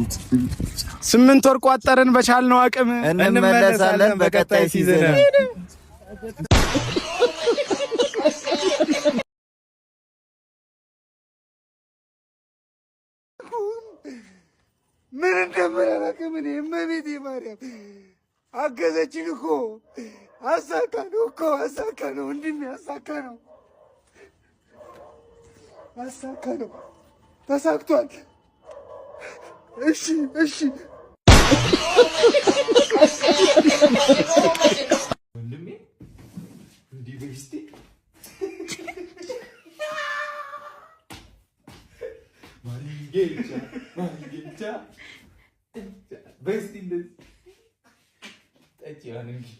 8 ወር ቋጠርን በቻልነው አቅም። እንመለሳለን በቀጣይ season። ምን እንደምናደርግ እኔ እመቤቴ ማርያም አገዘችን እኮ። አሳካ ነው እኮ፣ አሳካ ነው ወንድሜ፣ አሳካ ነው፣ አሳካ ነው፣ ተሳክቷል። እሺ። ወንድሜ፣ እንዲህ በይ እስቲ። ማሪጌቻ ማሪጌቻ በይ እስቲ፣ እንደዚህ ጠጪ። አሁን እንዲህ